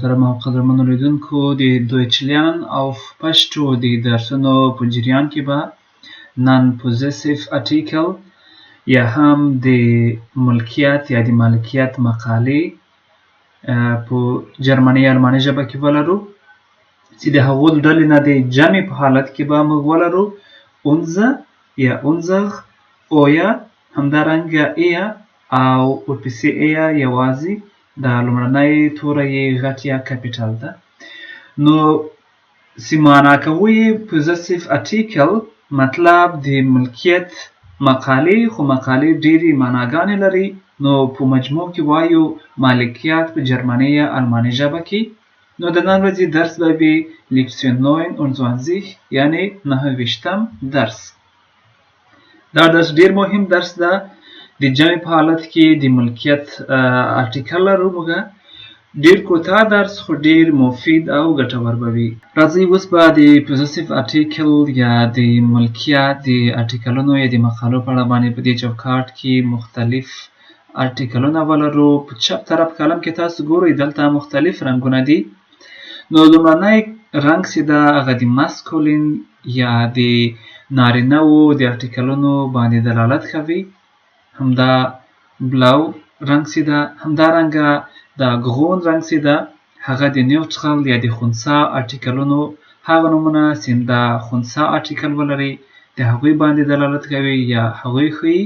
محترمو او قدرمنو لیدونکو، د Deutsch lernen auf Pashto د درسونو په جریان کې به نن Possessivartikel یا هم د ملکیت یا د مالکیت مقالې په جرمني یا الماني ژبه کې ولرو، چې د هغو د ډلې نه د جمع په حالت کې به موږ ولرو unser یا unsere، euer، همدارنګه ihr او ورپسې ihr. یوازې دا لومړنی توری یې غټ یا capital ده. نو چې معنا کوو یې Possessivartikel، مطلب د ملکیت مقالې، خو مقالې ډېرې معناګانې لري، نو په مجموع کې وایو مالکیت په جرمني یا الماني ژبه کې. نو د نن ورځې درس به وي Lektion 29، یعنی 29 درس. دا درس ډیر مهم درس ده. د جمع په حالت کې د ملکیت Artikel لرو موږ. ډیر کوتاه درس، خو ډیر مفید او ګټور به وي. راځئ، اوس به د Possessivartikel یا د ملکیت د Artikel ونو یا د مقالو په اړه باندې په دې چوکاټ کې مختلف Artikel ونه ولرو. په چپ طرف column کې تاسو ګورئ، دلته مختلف رنګونه دي. نو لومړنی رنګ چې ده، هغه د Maskulin یا د نارینه وو د Artikel ونو باندې دلالت کوي، همدا blau رنګ چې ده. همدارنګه دا grün رنګ چې ده، هغه د Neutral یا د خنثا Artikel ونو، هغه نومونه چې دا خنثا Artikel ولري، د هغوی باندې دلالت کوي یا هغوی ښیي.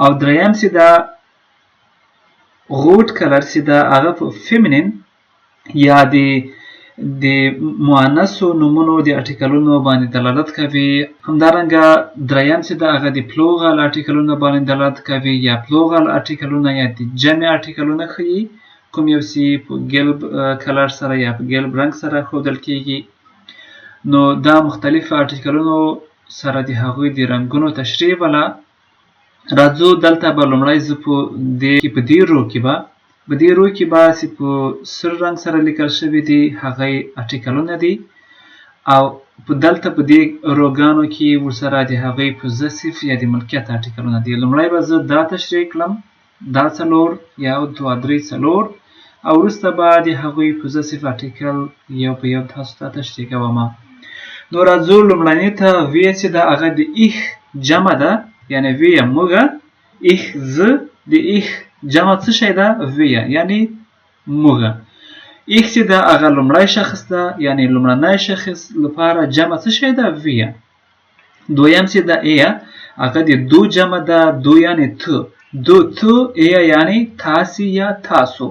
او دریم چې ده، rot color چې ده، هغه په Feminin یا د مؤنثو نومونو د Artikel ونو باندې دلالت کوي. همدارنګه دریم چې ده، هغه د Plural Artikel ونو باندې دلالت کوي یا Plural Artikel ونه یا د جمع Artikel ونه ښیي، کوم یو چې په gelb color سره یا په gelb رنګ سره ښودل کیږي. نو دا مختلف Artikel ونو سره د هغوی د رنګونو تشریح وله. راځو، دلته به لومړی زه په دې row کې به چې په سور رنګ سره لیکل شوي دي، هغه Artikel ونه دي، او په دلته په دې row ګانو کې ورسره د هغوی possessive یا د ملکیت Artikel ونه دي. لومړی به زه دا تشریح کړم، دا څلور، یو، دوه، درې، څلور، او وروسته به د هغوی Possessivartikel یو په یو تاسو ته تشریح کوم. نو راځو لومړني ته. wir چې ده، هغه د ich جمع ده، یعنی wir موږه، ich زه، د ich جمع څه شی ده؟ wir، یعنی موږه. ich چې ده، هغه لومړی شخص ده، یعنی لومړنی شخص لپاره جمع څه شی ده؟ wir. دویم چې ده ihr، هغه د du جمع ده. du یعنی ته، du ته، ihr یعنی تاسی یا تاسو.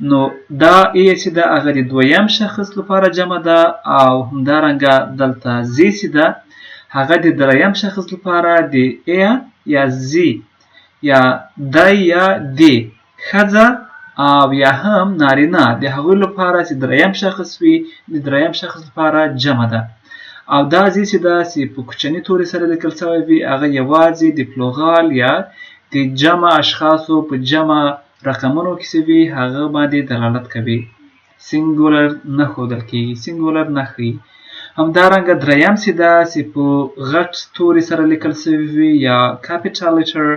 نو دا ihr چې ده، هغه د دویم شخص لپاره جمع ده. او همدارنګه دلته sie چې ده، هغه د دریم شخص لپاره د er یا sie یا دی یا دې، ښځه او یا هم نارینه، د هغوی لپاره چې دریم شخص وي، د دریم شخص لپاره جمع ده. او دا Sie چې ده، چې په کوچني توري سره لیکل شوی وي، هغه یوازې د Plural یا د جمع اشخاصو په جمع رقمونو کې چې وي، هغه باندې دلالت کوي، Singular نه ښودل کیږي، Singular نه ښیي. همدارنګه دریم چې ده، چې په غټ توري سره لیکل شوی وي یا capital letter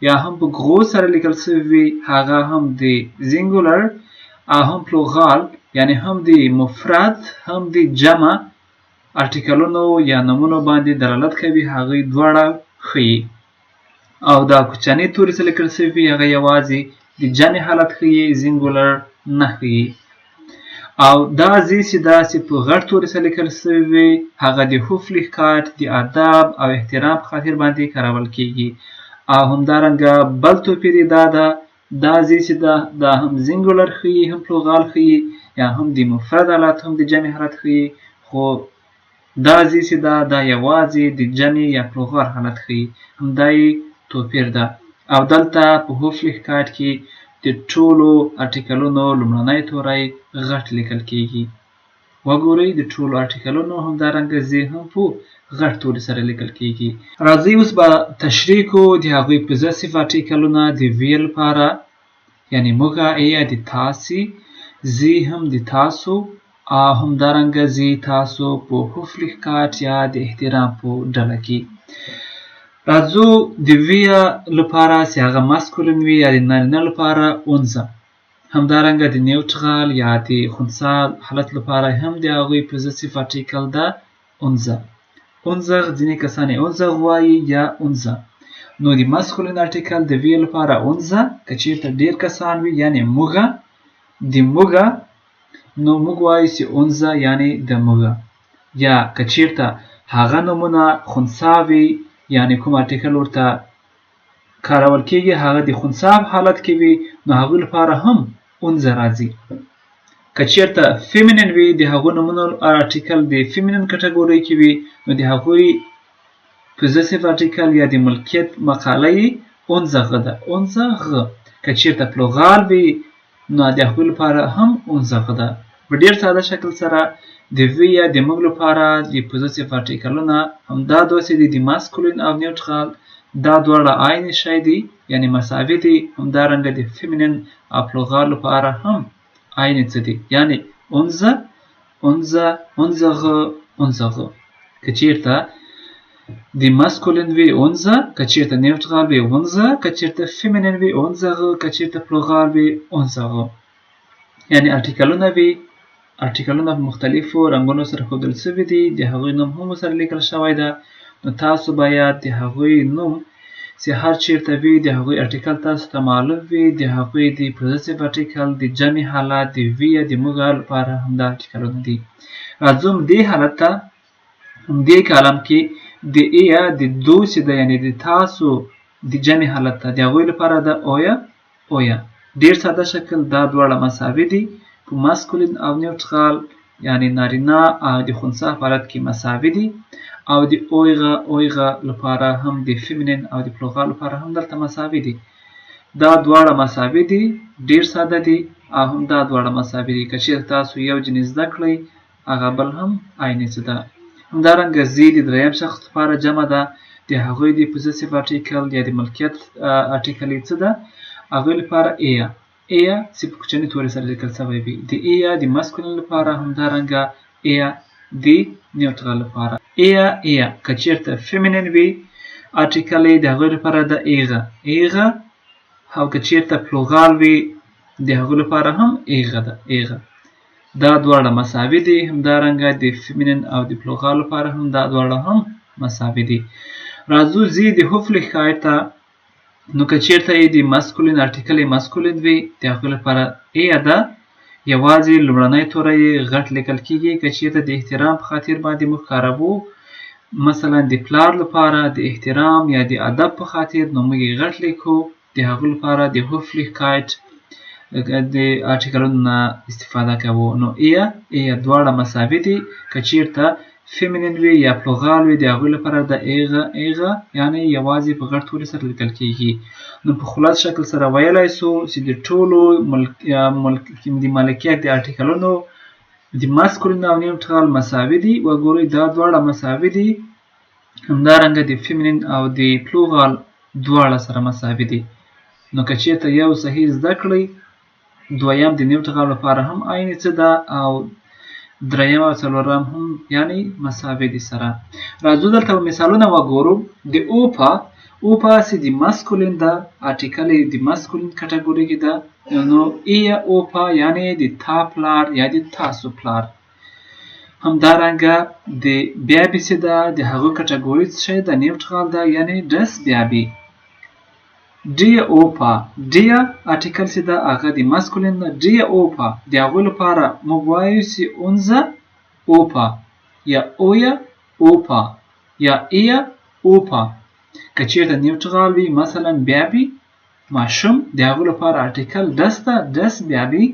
یا هم په groß سره لیکل شوی وي، هغه هم د Singular او هم Plural، یعنی هم د مفرد هم د جمع Artikel ونو یا نومونو باندې دلالت کوي، هغوی دواړه ښیي. او دا کوچني توري چې لیکل شوي وي، هغه یوازې د جمع حالت ښیي، Singular نه ښیي. او دا Sie چې ده، چې په غټ توري سره لیکل شوی وي، هغه د Höflichkeit، د ادب او احترام په خاطر باندې کارول کیږي. او همدارنګه بل توپیر یې دا ده، دا Sie چې ده، دا هم Singular ښیي هم Plural ښیي، یا هم د مفرد حالت هم د جمع حالت ښیي، خو دا Sie چې ده، دا یوازې د جمع یا Plural حالت ښیي. همدا یې توپیر ده. او دلته په Höflichkeit کې د ټولو Artikel ونو لومړنی توری غټ لیکل کیږي. وګورئ، د ټولو Artikel ونو، همدارنګه Sie هم په غټ توري سره لیکل کیږي. راځئ، اوس به تشریح کو د هغوی Possessivartikel ونه. د wir لپاره یعنی موږه، ihr د تاسي، Sie هم د تاسو، او همدارنګه Sie تاسو په Höflichkeit یا د احترام په ډله کې. راځو د wir لپاره چې هغه Maskulin وي یا د نارینه لپاره unser. همدارنګه د Neutral یا د خنثی حالت لپاره هم د هغوی Possessivartikel ده unser. Unser، ځینې کسان یې unser وایي یا unser. نو د Maskulin Artikel د wir لپاره unser، که چیرته ډیر کسان وي، یعنی موږه، د موږه، نو موږ وایو چې unser یعنی د موږه. یا که چیرته هغه نومونه خنثی وي، یعنی کوم Artikel ورته کارول کیږي هغه د خنثی په حالت کې وي، نو هغوی لپاره هم unser راځي. که چیرته Feminin وي، د هغو نومونو Artikel د Feminin کټګورۍ کې وي، نو د هغوی Possessivartikel یا د ملکیت مقاله یې unsere ده، unsere. که چیرته Plural وي، نو د هغوی لپاره هم unsere ده. په ډیر ساده شکل سره د wir یا د موږ لپاره د Possessivartikel ونه همدا داسې دي. د Maskulin او Neutral دا دواړه عین شی دي، یعنی مساوي دي. همدارنګه د Feminin او Plural لپاره هم عین څه دي، یعنی unser، unser، unsere، unsere. که چیرته د Maskulin وي unser، که چیرته Neutral وي unser، که چیرته Feminin وي unsere، که چیرته Plural وي unsere. یعنی Artikel ونه وي، Artikel ونه په مختلفو رنګونو سره ښودل شوي دي، د هغوی نوم هم ورسره لیکل شوی ده. نو تاسو باید د هغوی نوم چې هر چیرته وي، د هغوی Artikel تاسو ته معلوم وي، د هغوی د Possessivartikel د جمع حالت د wir یا د موږ لپاره همدا Artikel ونه دي. راځو دې حالت ته. همدې column کې د ihr د du چې ده، یعنی د تاسو د جمع حالت ته، د هغوی لپاره ده euer، euer. ډیر ساده شکل، دا دواړه مساوي دي په Maskulin او Neutral، یعنی نارینه او د خنثی په حالت کې مساوي دي، او د eure، eure لپاره هم د Feminin او د Plural لپاره هم دلته مساوي دي. دا دواړه مساوي دي، ډیر ساده دي، او هم دا دواړه مساوي دي. که چیرته تاسو یو جنس زده کړئ، هغه بل هم عیني څه ده. همدارنګه Sie د دریم شخص لپاره جمع ده، د هغوی د Possessivartikel یا د ملکیت Artikel یې څه ده؟ هغوی لپاره ihr، ihr چې په کوچني توري سره لیکل شوی وي، د ihr د Maskulin لپاره، همدارنګه ihr د Neutral لپاره ihr، ihr. که چیرته Feminin وي Artikel یې، د هغوی لپاره د ihre، ihre، او که چیرته Plural وي، د هغوی لپاره هم ihre ده، ihre. دا دواړه مساوي دي. همدارنګه د Feminin او د Plural لپاره هم دا دواړه هم مساوي دي. راځو Sie د Höflichkeit ته. نو که چیرته یې د Maskulin Artikel یې Maskulin وي، د هغوی لپاره er ده، یوازې لومړنی توری یې غټ لیکل کیږي. که چیرته د احترام په خاطر باندې موږ کاروو، مثلا د پلار لپاره د احترام یا د ادب په خاطر، نو موږ یې غټ لیکو، د هغوی لپاره د Höflichkeit د Artikel ونو نه استفاده کوو، نو er، ihr دواړه مساوي دي. که چیرته Feminin وي یا Plural وي، د هغوی لپاره د ihre، ihre، یعنی یوازې په غټ توري سره لیکل کیږي. نو په خلاص شکل سره ویلای سو چې د ټولو ملک ملک د مالکیت د Artikel ونو د Maskulin او Neutral مساوي دي. وګورئ، دا دواړه مساوي دي. همدارنګه د Feminin او د Plural دواړه سره مساوي دي. نو که چیرته یو صحیح زده کړئ، دویم د Neutral لپاره هم عین څه ده، او دریم او څلورم هم یعنی مساوي دي سره. راځو دلته مثالونه وګورو. د Opa، Opa چې د Maskulin ده، Artikel یې د Maskulin کټګوري کې ده، نو Ihr Opa، یعنی د تا پلار یا د تاسو پلار. همدارنګه د Baby چې ده، د هغو کټګوري څه شی ده؟ Neutral ده، یعنی das Baby. Der Opa، der Artikel چې ده هغه د Maskulin ده. Der Opa، د هغوی لپاره موږ وایو چې unser Opa یا euer Opa یا ihr Opa. که چیرته Neutral وي، مثلا Baby، ماشوم، د هغو لپاره Artikel das ده، das Baby.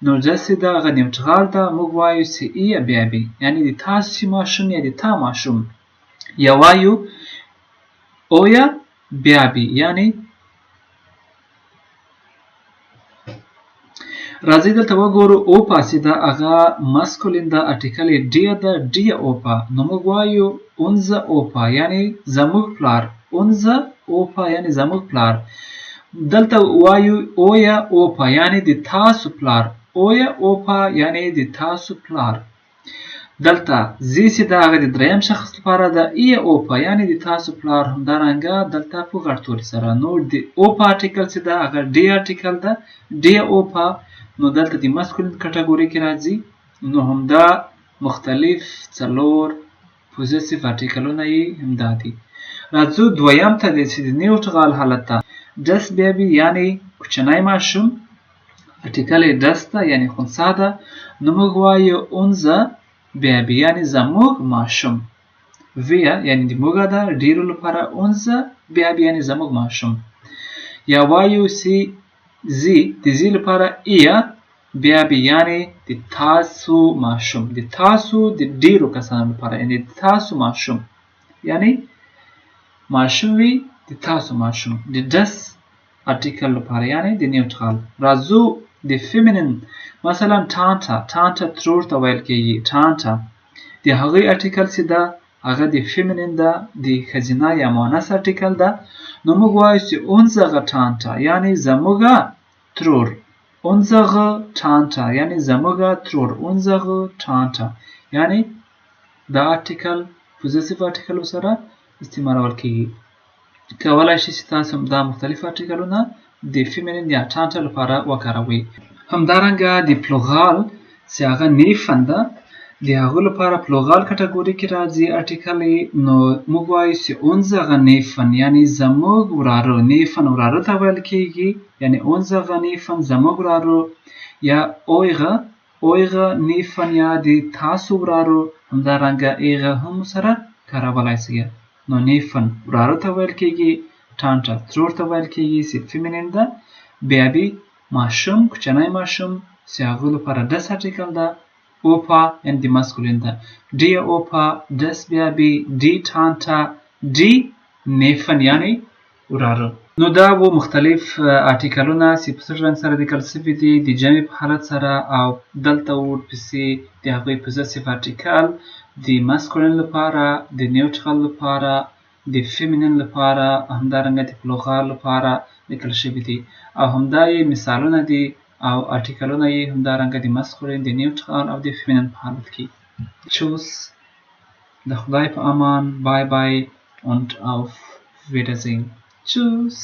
نو das چې ده هغه Neutral ده، موږ وایو چې ihr Baby، یعنی د تاسو ماشوم یا د تا ماشوم، یا وایو euer Baby. یعنی راځئ دلته وګورو. Opa چې ده هغه Maskulin ده، Artikel یې der ده، der Opa. نو موږ وایو unser Opa، یعنی زموږ پلار. Unser Opa یعنی زموږ پلار. دلته وایو euer Opa، یعنی د تاسو پلار. Euer Opa یعنی د تاسو پلار. دلته Sie چې ده هغه د دریم شخص لپاره ده، Ihr Opa یعنی د تاسو پلار، همدارنګه دلته په غټ توري سره. نو د Opa article چې ده هغه die article ده، der Opa، نو دلته د maskulin کټګوري کې راځي. نو همدا مختلف څلور possessive article ونه یې همدا دي. راځو دویم ته دی چې د neutral حالت ته. Das Baby یعنی کوچنی ماشوم، article یې das ده یعنی خنثی ده، نو موږ وایو unser Baby یعنی زموږ ماشوم. wir یعنی د موږ ده ډیرو لپاره، unser Baby یعنی زموږ ماشوم. یا وایو چې Sie د Sie لپاره Ihr Baby یعنی د تاسو ماشوم، د تاسو د ډیرو کسانو لپاره یعنی د تاسو ماشوم، یعنی ماشوم وي د تاسو ماشوم، د das article لپاره یعنی د neutral. راځو د feminin، مثلا Tante، Tante ترور ته ویل کیږي. Tante د هغې article چې ده هغه د feminin ده، د ښځینه یا مؤنث article ده، نو موږ وایو چې unsere Tante یعنی زموږ ترور، unsere Tante یعنی زموږ ترور، unsere Tante یعنی دا article possessive article سره استعمالول کیږي. کولای شئ چې تاسو هم دا مختلف article ونه د feminin یا Tante لپاره وکاروئ. همدارنګه د Plural چې هغه Neffen ده، د هغو لپاره Plural کټګوري کې راځي article یې، نو موږ وایو چې unsere Neffen یعنی زموږ وراره، Neffen وراره ته ویل کیږي، یعنی unsere Neffen زموږ وراره، یا eure، eure Neffen یا د تاسو وراره، همدارنګه Ihre هم سره کارولی شئ. نو Neffen وراره ته ویل کیږي، Tante ترور ته ویل کیږي چې feminin ده، Baby ماشوم، کوچنی ماشوم چې هغه لپاره das article ده، Opa یعنی د maskulin ده، der Opa، das Baby، die Tante، die Neffen یعنی وراره. نو دا و مختلف article ونه چې په سر رنګ سره لیکل شوي دي د جمع په حالت سره، او دلته ورپسې د هغوی possessive article د maskulin لپاره، د neutral لپاره، د feminin لپاره، همدارنګه د Plural لپاره لیکل شوي دي، او همدا یې مثالونه دي او article ونه یې همدارنګه د maskulin، د neutral او د feminin په حالت کې. Tschüss، د خدای په امان، bye bye und auf Wiedersehen. Tschüss.